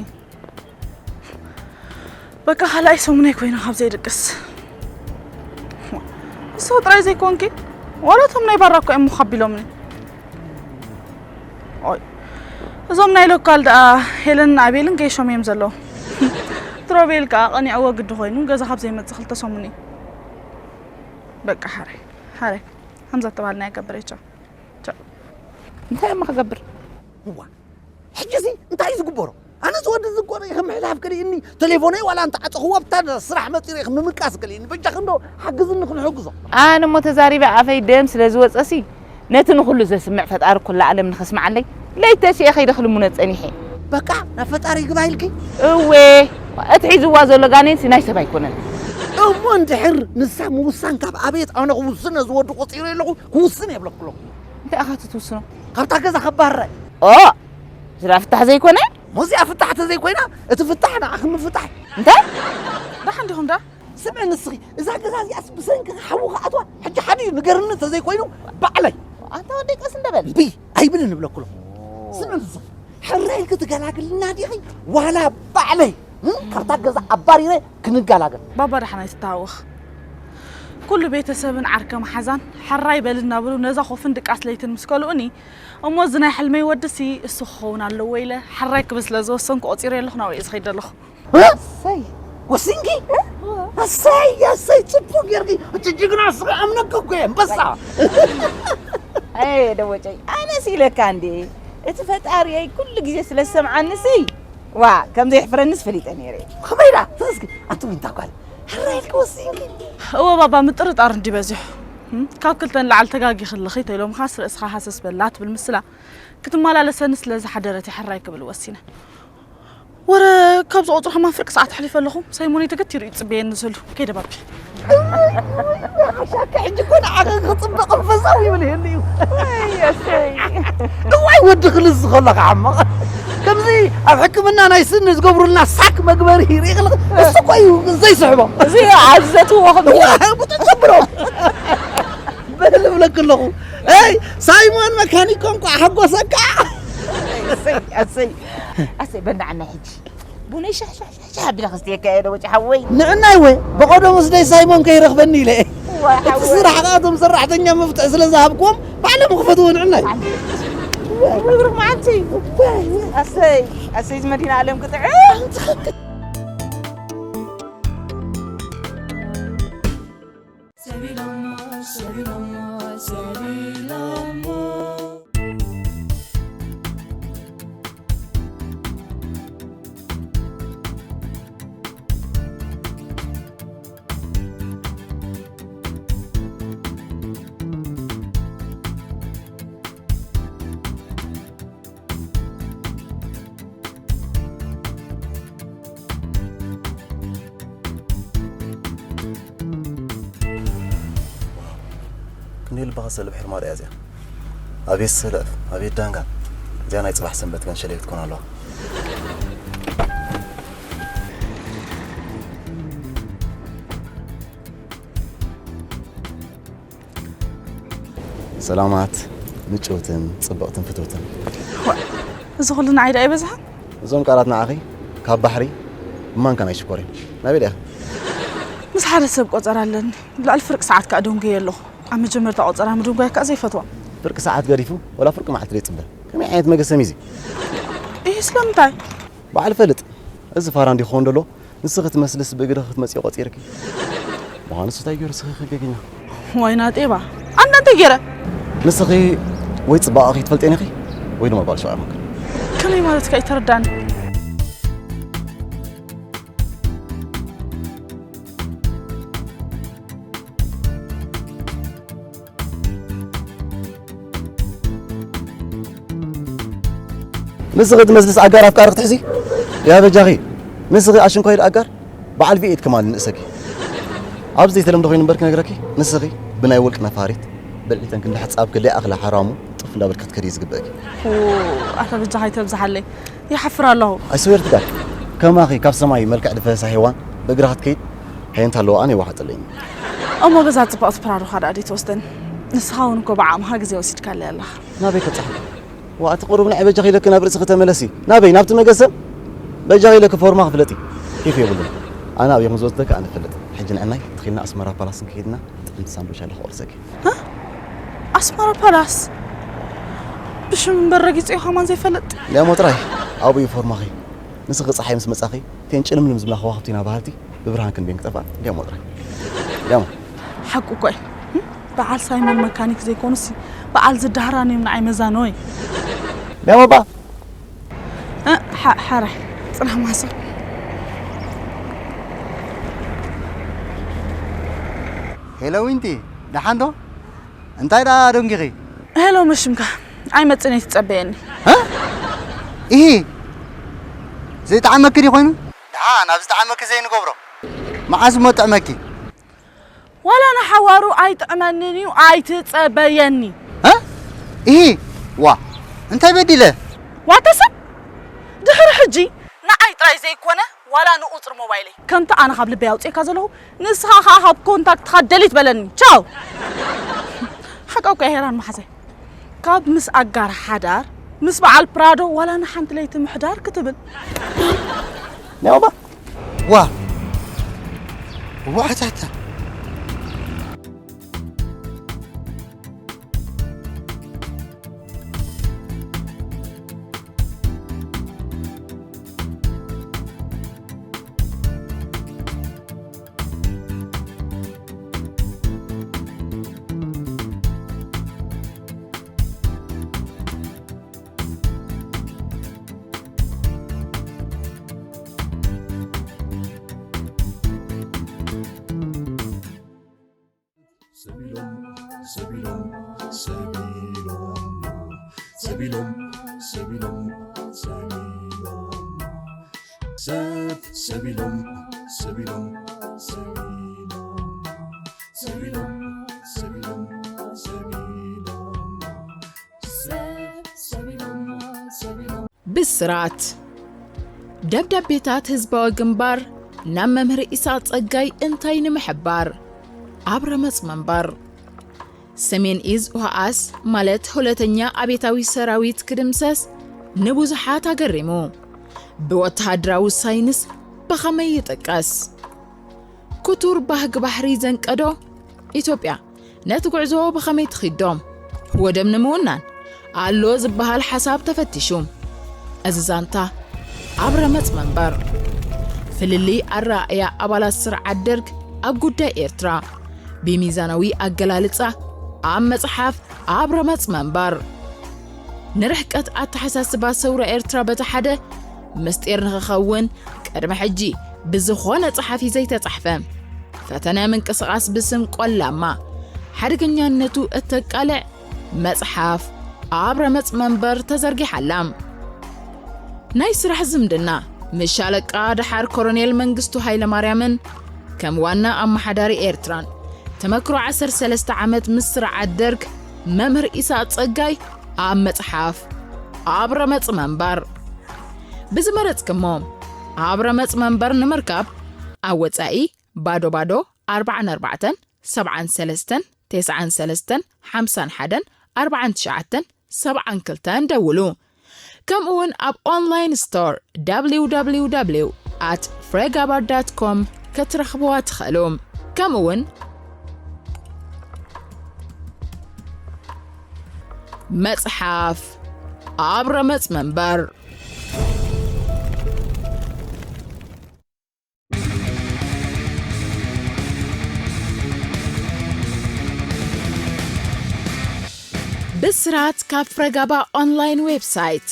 በቃ ካልኣይ ሰሙነይ ኮይነ ካብ ዘይድቅስ። ንስኺ ጥራይ ዘይኮንኪ፣ ዋላ እቶም ናይ ባራ እኮ እዮም ምዃ ኣቢሎምኒ። ኦይ፣ እዞም ናይ ሎካል ደኣ ሄለንን ኣቤልን ገይሾም እዮም ዘለዉ። እቲ ሮቤል ከኣ ቀኒዕዎ ግዲ ኮይኑ ገዛ ካብ ዘይመጽእ ክልተ ሰሙን እዩ። በቃ ሓራይ፣ ሓራይ፣ ከምዛ እተባህልና ይገብር እየ። ቻው። ቻው። እንታይ እሞ ክገብር? እዋ፣ ሕጂ እዚ እንታይ እዩ ዝግበሮ? ኣነ ዝወዲ ዝጎነ ይኽም ምሕላፍ ከሊእኒ፣ ቴሌፎነይ ዋላ እንተ ዓጸኽዎ ኣብታ ስራሕ መጺረ ይኽም ምምቃስ ከሊእኒ። በጃኺ እንዶ ሓግዝኒ ክንሕግዞ። ኣነ እሞ ተዛሪበ ኣፈይ ደም ስለ ዝወጸሲ፣ ነቲ ንኹሉ ዘስምዕ ፈጣሪ ኩላ ዓለም ንኸስምዓለይ፣ ለይተ ሲኤ ከይደ ክልምኖ ጸኒሐ። በቃ፣ ናብ ፈጣሪ ይግባእ ኢልኪ? እወ፣ እቲ ሒዝዋ ዘሎ ጋኔንሲ ናይ ሰብ ኣይኮነን። እሞ እንድሕር ንሳ ምውሳን ካብ ኣቤት ኣነ ክውስን ዝወዲ ቆጺረ ኣለኹ፣ ክውስን የብለኩ ኣለኹ። እንታይ ኢኻ ትውስኖ? ካብታ ገዛ ከባርረ። ኦ፣ ስራ ፍታሕ ዘይኮነ? ሞዚኣ ፍታሕ ተዘይኮይና፣ እቲ ፍታሕ ንዓኺ ምፍታሕ። እንታይ? ደሓን ዲኹም ዳ? ስምዒ ንስኺ፣ እዛ ገዛ እዚኣስ ብሰንኪ ሓዊ ክኣትዋ፣ ሕጂ ሓደ እዩ ንገርኒ ተዘይኮይኑ፣ ባዕለይ። ኣንታ ወደይ ቀስ እንደ በል። እምቢ፣ ኣይብልን እብለኩ ኣለኹ። ስምዒ ንስኺ፣ ሕራይ ክትገላግልና ዲኺ? ዋላ ባዕለይ፣ እም፣ ካብታ ገዛ ኣባሪረ ክንገላገል። ባባ ደሓን ኣይትተሃወኽ። ኩሉ ቤተሰብን ዓርከ መሓዛን ሕራይ በል እናበሉ ነዛ ኮፍን ድቃስ ለይትን ምስ ከልኡኒ፣ እሞ እዚ ናይ ሕልመይ ወድሲ እሱ ክኸውን ኣለዎ ኢለ ሕራይ ክብል ስለ ዝወሰንኩ ቆጺረ ኣለኹ ናብኡ እየ ዝኸይድ ዘለኹ። እ? እሰይ። ወሲንኪ? እሰይ፣ እሰይ፣ ጽቡቅ ጌርኪ። እቲ ጅግና ስኺ ኣምነኪ እኮ እየ፣ ኣንበሳ። ኣይ፣ ደወጨይ፣ ኣነስ ኢለካ እንዴ። እቲ ፈጣሪየይ ኩሉ ግዜ ስለ ዝሰምዓኒ ሲ፣ ዋ፣ ከም ዘየሕፍረንስ ፈሊጠ ነይረ። ከመይ ኢላ? እስኪ፣ ኣንቲ ዊንታ ጓል፣ ሕራይ ኢልኪ ወሲንኪ? እወ ባባ፣ ምጥርጣር እንዲ በዚሑ። እም፣ ካብ ክልተ ንላዕሊ ተጋጊኺ ኣለኺ ተኢሎምኻስ ርእስኻ ሃሰስ በላ ትብል ምስላ። ክትመላለሰኒ ስለ ዝሓደረት እየ ሕራይ ክብል ወሲነ። ወረ ካብ ዝቆጽሩ ከማን ፍርቂ ሰዓት ኣሕሊፈ ኣለኹ። ሳይሞነይ ተገቲሩ እዩ ዝጽበየኒ ዘሎ። ከይደ ባቢ። ሓሻካ ሕጂ እኮ ንዓኺ ክጽበቕ ፈዛው ይብል ይህሉ እዩ። ወይ፣ ኣሰይ። እዋይ ወዲ ክልዝ ከለኻ ዓመቕ። ከምዚ ኣብ ሕክምና ናይ ስኒ ዝገብሩልና ሳክ መግበሪ ይርኢ ከለኻ እሱ እኮ እዩ ዘይስሕቦ። እዚ ኣዘትዎ ከም ብጡጥ ዘብሎ። በል እብለኪ ኣለኹ። ኣይ ሳይሞን መካኒኮ እንኳዕ ሓጎሰካ። ኣሰይ፣ ኣሰይ፣ ኣሰይ፣ በናዕና ሕጂ ቡነይ ሻሕ፣ ሻሕ፣ ሻሕ፣ ሻሕ ኣቢለ ከስትየካ እየ ዶ ወጪ ሓወይ? ንዕናይ ወ፣ ብቐደሙ ስደይ ሳይሞን ከይረኽበኒ ኢለ እየ። ዋይ እቲ ሓወይ። ስራሕ ከኣ እቶም ሰራሕተኛ መፍትሒ ስለ ዝሃብክዎም ባዕሎም ክፈትዎ ንዕናይ። ውይ፣ ብሩኽ መዓልቲ። ኣሰይ፣ ኣሰይ፣ እዚ መዲና ኣለም ክጥዕም። ሰቢሎሞ፣ ሰቢሎሞ፣ ሰቢሎሞ። ክንደይ ልብኻ ሰልብ ሕርማር እያ እዚኣ። ኣቤት ሰለፍ፣ ኣቤት ዳንጋ። እዚኣ ናይ ጽባሕ ሰንበት ገንሸለይ ክትኮን ኣለዋ። ሰላማት፣ ምጭውትን ጽብቕትን ፍትውትን። ዋ፣ እዚ ኩሉ ንዓይ ደኣ ኣይበዝሓን? እዞም ቃላት ንዓኺ ካብ ባሕሪ ብማንካ ናይ ሽኮር እዮም። ናበይ ዲኻ? ምስ ሓደ ሰብ ቆጸራ ኣለኒ። ልዕሊ ፍርቂ ሰዓት ከኣ ደንጉየ ኣለኹ። ኣብ መጀመርታ ቆጸራ ምድንጓይ ከኣ ዘይፈትዋ። ፍርቂ ሰዓት ገዲፉ ወላ ፍርቂ መዓልቲ ደይጽበ። ከመይ ዓይነት መገሰሚ እዚ? ኢሂ፣ ስለምንታይ? በዓል ፈልጥ፣ እዚ ፋራ እንዲ ክኸውን ደሎ፣ ንስኺ ትመስልስ ብእግርኺ ክትመጽኢ ቆጺርኪ። ምዃኑ እንታይ ገይሩ ስኺ ክገግኛ? ዋይ ናጤባ፣ ኣንዳ እንታይ ገይረ? ንስኺ ወይ ጽባቐኺ ትፈልጥየን ኢኺ፣ ወይ ድማ በዓል ሸውዓይ መንክር። ከመይ ማለትካ ኣይተረዳእኒ። ንስኺ ትመስልስ ኣጋር ኣፍቃሪ ክትሕዚ? ያ በጃኺ፣ ንስኺ ኣሽንኳይ ደኣ ኣጋር በዓል ቪኤት ከማን ንእሰኪ። ኣብዚ ዘይተለምደ ኮይኑ እምበር ክነግረኪ፣ ንስኺ ብናይ ውልቂ ነፋሪት በልዒተን ክንዲ ሕጻብ ክልይ ኣኽላ ሓራሙ ጥፍ እንዳበልኪ ክትከዲ እዩ ዝግበእኪ። ኡ፣ ኣታ በጃኻ ኣይተብዝሓለይ። ይሓፍር ኣለኹ። I swear to God፣ ከማኺ ካብ ሰማይ መልክዕ ድፈሳ ሄዋን ብእግራ ክትከይድ ሃየንታ ኣለዋ፣ ኣነ ይዋሓጠለይ። እሞ በዛ ጽብቕቲ ፕራዶኻ ደኣ ደይትወስደኒ? ንስኻ እውን እኮ ብዓቕምኻ ግዜ ወሲድካለይ ኣለኻ። ናበይ ከብጽሓ? ዋእ፣ እቲ ቁሩብ ንዒ በጃኺ ኢለኪ ናብ ርእስኺ ተመለሲ። ናበይ? ናብቲ መገሰ? በጃኺ ኢለኪ ፎርማኺ ፍለጢ። ኬፍ የብሉን። ኣነ ኣበይ ከም ዝወስደኪ ኣነ እፈልጥ። ሕጂ ንዕናይ ተኺልና ኣስመራ ፓላስ ክንከይድና ጥዕምቲ ሳንዱች ኣለ ክቑርስኪ። እ? ኣስመራ ፓላስ? ብሽም እምበር ረጊጸዮ ከማን ዘይፈልጥ። ሊያሞ ጥራይ ኣብኡ እዩ ፎርማኺ። ንስኺ ጸሓይ ምስ መጻኺ፣ እተን ጭልምልም ዝብላ ከዋኽብቲ ኢና በሃልቲ ብብርሃን ክንደየን ክጠፍኣ። ሊያሞ ጥራይ። ሊያሞ። ሓቁ እኮ እዩ። በዓል ሳይሞን መካኒክ ዘይኮኑሲ፣ በዓል ዝዳህራን እዮም ንዓይ መዛነወይ። ሊያሞ እባ። እ፣ ሓ-፣ ሓራይ፣ ጽናሕ ማሰብ። ሄሎ ዊንቲ፣ ደሓን ዶ? እንታይ ደኣ ደንጊኺ? ሄሎ፣ መሽምካ ኣይመጽእን እየ፣ ትጸበየኒ። እ? ኢሂ፣ ዘይጠዓመኪ ድዩ ኮይኑ? ደሓን፣ ኣብ ዝጠዓመኪ ዘይንገብሮ። መዓስ እሞ ጥዕመኪ? ዋላ ንሓዋሩ ኣይጥዕመንን እዩ፣ ኣይትጸበየኒ። እ? ኢሂ፣ ዋ፣ እንታይ በዲለ? ዋታ ሰብ፣ ድሕሪ ሕጂ ንዓይ ጥራይ ዘይኮነ፣ ዋላ ንቁጽሪ ሞባይለይ። ከምቲ ኣነ ካብ ልበይ ኣውጽኤካ ዘለኹ፣ ንስኻ ኸኣ ካብ ኮንታክትኻ ደሊት በለኒ። ቻው። ሓቃ እኮ እያ ሄራን መሓዛይ። ካብ ምስ ኣጋር ሓዳር፣ ምስ በዓል ፕራዶ ዋላ ንሓንቲ ለይቲ ምሕዳር ክትብል። ናይ ኦባ። ዋ። ዋዕታታ። ሰቢሎም፣ ሰቢሎም፣ ሰቢሎም፣ ሰቢሎም፣ ሰቢሎም፣ ሰቢሎም፣ ሰብ ሰቢሎም፣ ሰቢሎም፣ ሰቢሎም፣ ሰቢሎም፣ ሰቢሎም፣ ሰቢሎም፣ ሰብ ሰቢሎም፣ ሰቢሎም። ብስራት። ደብዳቤታት ህዝባዊ ግንባር ናብ መምህር ኢሳቕ ጸጋይ እንታይ ንምሕባር? ኣብ ረመጽ መንበር። ሰሜን እዝ ኡሃኣስ ማለት ሁለተኛ ኣቤታዊ ሰራዊት ክድምሰስ ንብዙሓት ኣገሪሙ። ብወተሃደራዊ ሳይንስ ብኸመይ ይጥቀስ? ክቱር ባህጊ ባሕሪ ዘንቀዶ ኢትዮጵያ ነቲ ጉዕዞ ብኸመይ ትኺዶ? ወደብ ንምውናን ኣሎ ዝበሃል ሓሳብ ተፈቲሹ። እዚ ዛንታ ኣብ ረመጽ መንበር። ፍልልይ ኣረኣእያ ኣባላት ስርዓት ደርግ ኣብ ጉዳይ ኤርትራ ብሚዛናዊ ኣገላልጻ ኣብ መጽሓፍ ኣብ ረመጽ መንበር። ንርሕቀት ኣተሓሳስባ ሰውራ ኤርትራ በቲ ሓደ ምስጢር ንኽኸውን ቅድሚ ሕጂ ብዝኾነ ጸሓፊ ዘይተጻሕፈ ፈተነ ምንቅስቓስ ብስም ቆላማ ሓደገኛነቱ እተቃልዕ መጽሓፍ ኣብ ረመጽ መንበር ተዘርጊሓ ኣላ። ናይ ስራሕ ዝምድና ምስ ሻለቃ ደሓር ኮሎኔል መንግስቱ ሃይለማርያምን ከም ዋና ኣመሓዳሪ ኤርትራን ተመክሮ ዓሰርተ ሰለስተ ዓመት ምስ ስርዓት ደርግ መምህር ኢሳቕ ጸጋይ ኣብ መጽሓፍ ኣብ ረመጽ መንበር ብዝመረጽክሞ ኣብ ረመጽ መንበር ንምርካብ ኣብ ወጻኢ ባዶ ባዶ ኣርባዓን ኣርባዕተን ሰብዓን ሰለስተን ተስዓን ሰለስተን ሓምሳን ሓደን ኣርባዓን ትሽዓተን ሰብዓን ክልተን ደውሉ። ከምኡ እውን ኣብ ኦንላይን ስቶር www at fregaba dot com ክትረኽብዋ ትኽእሉ። ከምኡ እውን መጽሓፍ ኣብ ረመጽ መንበር። ብስራት ካብ ፍረጋባ ኦንላይን ዌብሳይት።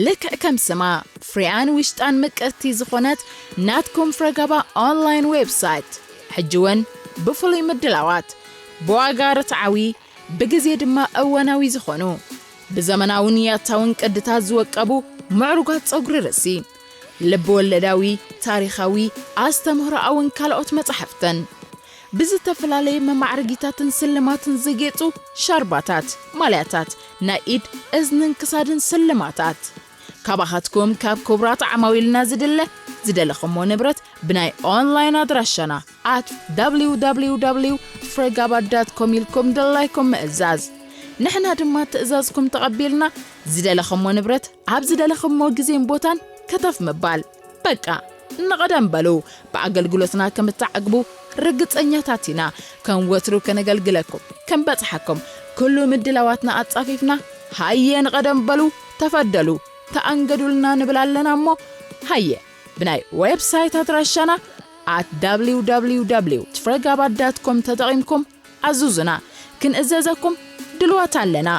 ልክዕ ከም ስማ፣ ፍሪኣን ውሽጣን ምቅርቲ ዝኾነት ናትኩም ፍረጋባ ኦንላይን ዌብሳይት፣ ሕጂ እውን ብፍሉይ ምድላዋት፣ ብዋጋ ርትዓዊ፣ ብግዜ ድማ እዋናዊ ዝኾኑ፣ ብዘመናውን ያታውን ቅድታት ዝወቀቡ ምዕሩጋት ጸጉሪ ርእሲ፣ ልብ ወለዳዊ፣ ታሪኻዊ፣ ኣስተምህሮኣውን ካልኦት መጻሕፍትን። ብዝተፈላለየ መማዕረጊታትን ስልማትን ዝጌጹ ሻርባታት፣ ማልያታት፣ ናይ ኢድ፣ እዝንን ክሳድን ስልማታት። ካባኻትኩም ካብ ክቡራት ዓማዊልና ዝድለ ዝደለኹሞ ንብረት ብናይ ኦንላይን ኣድራሻና at www ፍረጋባ ዳት ኮም ኢልኩም ድላይኩም ምእዛዝ። ንሕና ድማ ትእዛዝኩም ተቐቢልና ዝደለኹሞ ንብረት ኣብ ዝደለኹሞ ግዜን ቦታን ከተፍ ምባል። በቃ ንቐደም በሉ። ብኣገልግሎትና ከም እትዓግቡ ርግጸኛታት ኢና። ከም ወትሩ ከነገልግለኩም፣ ከም በጽሓኩም ኩሉ ምድላዋትና ኣጻፊፍና ሃየ ንቐደም በሉ፣ ተፈደሉ፣ ተኣንገዱልና ንብል ኣለና እሞ ሃየ ብናይ ዌብሳይት ኣድራሻና at www ፍረጋባ ዳት ኮም ተጠቒምኩም ኣዝዙና። ክንእዘዘኩም ድልዋት ኣለና።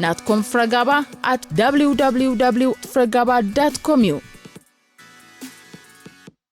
ናትኩም ፍረጋባ at www ፍረጋባ ዳት ኮም እዩ።